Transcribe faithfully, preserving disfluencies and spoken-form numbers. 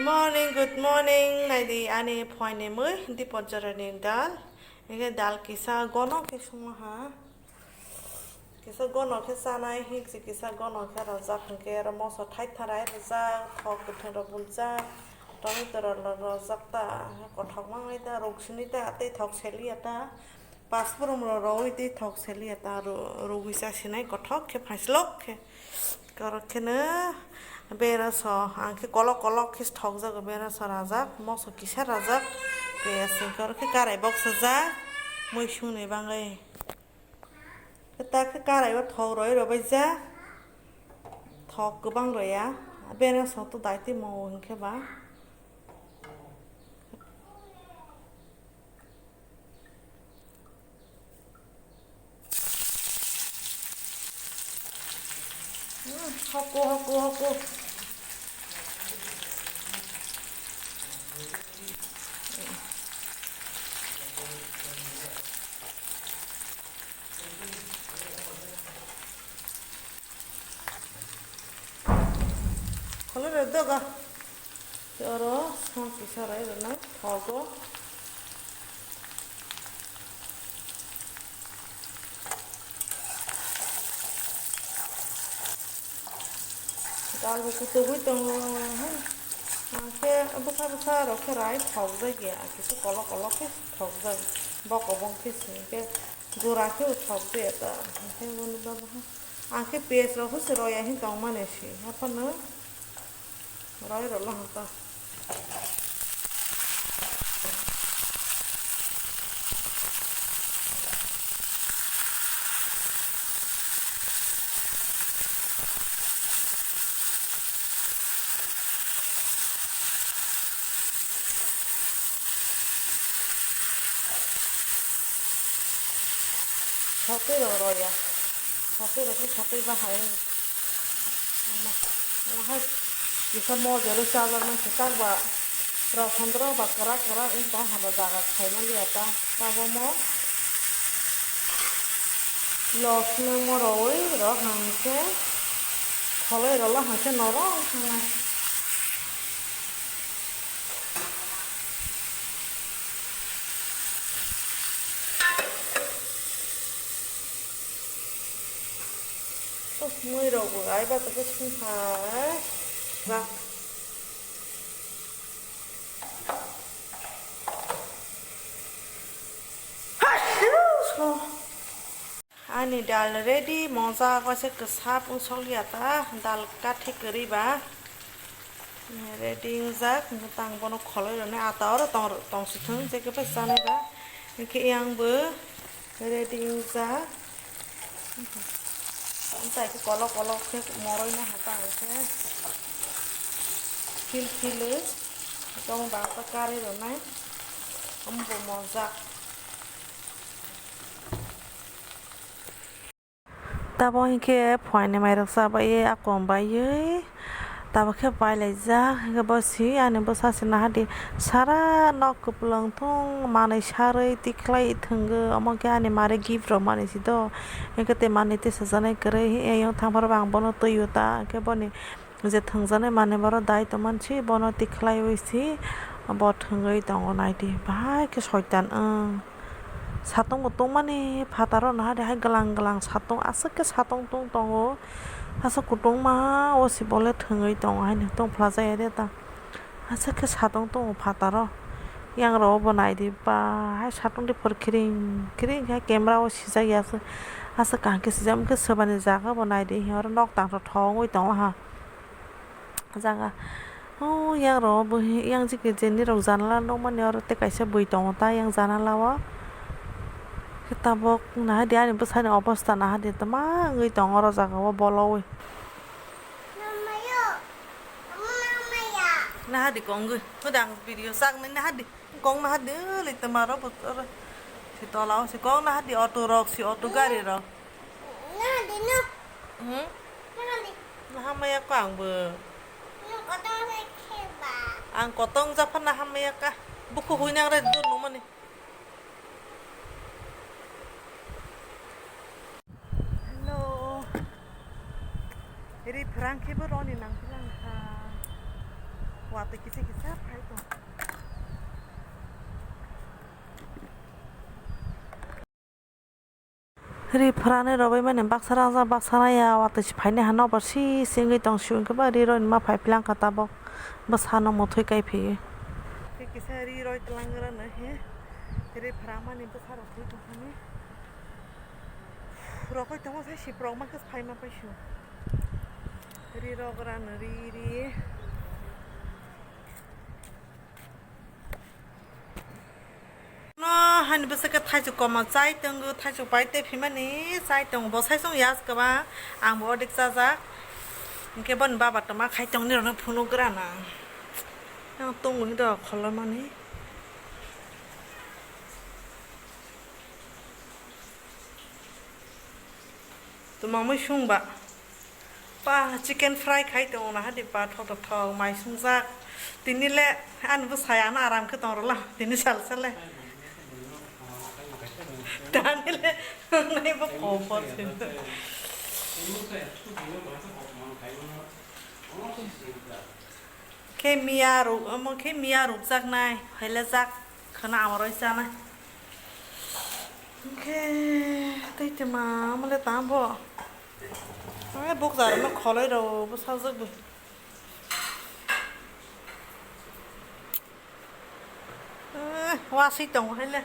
Morning, good morning. Naidi ani phoini mui Dipot Jorani dal. Ege dal kisa gono khe sungma ha. Kisa gono khe chanai hikchi kisa gono khe rojak hinkhe aro moso thaitharai rojak, thok kwthwng rok bunjak, tomato rok rojak ta, kothok mangnai ta, ruk sini ta, tei thok seliya ta. Pasprum rok rwi tei thok seliya ta ro-, rogwi chasinai kothok khe phaislok khe. Korok kheno bera so ang khe kolok kolok khe thokjago, bera so rajak, moso kisa rajak, piyaj ni korok khe karai bok sajak, mui sungni bagwi. Ta khe karai o thok roi rwbaijak, thok kwbang roya, bera so to daitwi mo hinkhe ba. Hmm, hoko, hoko, hoko. Kholoi rw doga. Tei oro song kisa rai rwnai thogo. Dal bo kutugwi tongo. Ang khe bwsa bwsa rok khe rai thokjak ya. Kisa kolok kolok khe thokjak. Bok obong khe sini khe gura khe thokjak ya ta. Ang khe boni bagwi. Ang khe piyaj rok se roya hin tong mani se, haphano roi rwla hwn ta. Sotwi rok roya. Sotwi rok khe sotwi bahai. Omo hai kisa mojo rw chajaknai se, tak ba rosondro ba kwrak kwrak wng tong hwnba jaga khaima liya ta. Tabuk mo losno mo roi rok hwn khe kholoi rwla hwn khe norok wng thangnai. Mui rok bo ai ba ta khe sung kha jak. Ani dal ready, mojak waisa kwsa pungsok liya ta, dal kathi kwrwi ba. Ready wngjak, tang bono kholoi rwnai, ata oro tong, tong si thung, je khe pai chanai ba. Hwnkhe yang bo ready wngjak. Amtai khe kolok kolok khe moroi na hata hwnkhe. Khil khilwi, tong ba ta kari rwnai. Ambo mojak. Tabuk hinkhe phuaini mairok chabai akom baiwi tabuk khe pailaijak, hinkhe bo si ani bwsa se nahadi sara nok kwplwng thung manwi sarwi tikhlai thwngwi, omo khe ani mare gift rwmani si do, hinkhe tei manwi tei sajaknai kwrwi, eyang thangphar bo ang bono twi o ta, hinkhe boni. Je thwngjaknai manwi borok dai tongmani si, bono tikhlaiwi si bo thwngwi tongo, naidi bahai khe soitan wng. Satung bo tungmani phataro naha de hai glang glang satung, aswk khe satung tung tongo, aswk kutungma o si bole thwngwi tongo haino tongphlajak ya de ta, aswk khe satung tongo phataro. Yang rok bo naidi bahai satung de phor khiring khiring khe camera o sijak ya aswk, aswk kaham khe sijak, hwnkhe swbani jaga bo naidi, oro nok tang thok thok wngwi tongo ha. Jaga. O yang rok bo yang jikhe je nirok janala nukmani oro tei kaisa bui tongo ta yang janala o. Khe tabuk nahadi ani bwsani obostha nahadi tama wngwi tongo oro jaga o bolowi. Nahadi kongwi hodang video saknai nahadi. Kok nahadi le tama rok bo oro si tola o si kok nahadi auto rok si auto gari rok. Nahadi no. Hmm? Nahadi. Nahamaya ko ang bo. Nung kotong se kheba. Ang kotong japha nahamaya ka. Buku hui nang re dur nung mani. Hello. Ri phrang khe bo roni nang phlang kha. Watwi kisa kisa phai tong. Ri phrani rwbaimani baksa rajak baksa raya watwi se phaini hano bo si singwi tong si hwnkhe ba ri roi ma phai philangkha tabok bwsano muthwi kai phaiwi. Kisa ri roi twlang rwna he ri phramani bwsa rok thwi tongthani rokoi tongo sai siprok ma khe phaima paisio ri rok rano ri ri. No, hani bwswk khe thaichuk koma chai tongo, thaichuk pai tei phimani chai tongo, bo sai song yas kwbang, ang bo odik chajak. Hinkhe boni baba tongma khai tongni rokno phunuk gra nang. Yang tongwi rok kholomani. Tumamwi sung ba. Pa chicken fry khai tongo na hadi pa thok thok thok mai sungjak. Tini le ani bwsai ano aram khe tong rwla tini sal sale. Tani le nai bo kho pho se. Khe miya ruk, omo khe miya rukjaknai, phailajak khwna amoroi chanai. Hwnkhe tei twma omo le tamo bo. Ai bukcha rokno kholoi rw bwsajwk bo. Eh, waswi tongo hai le.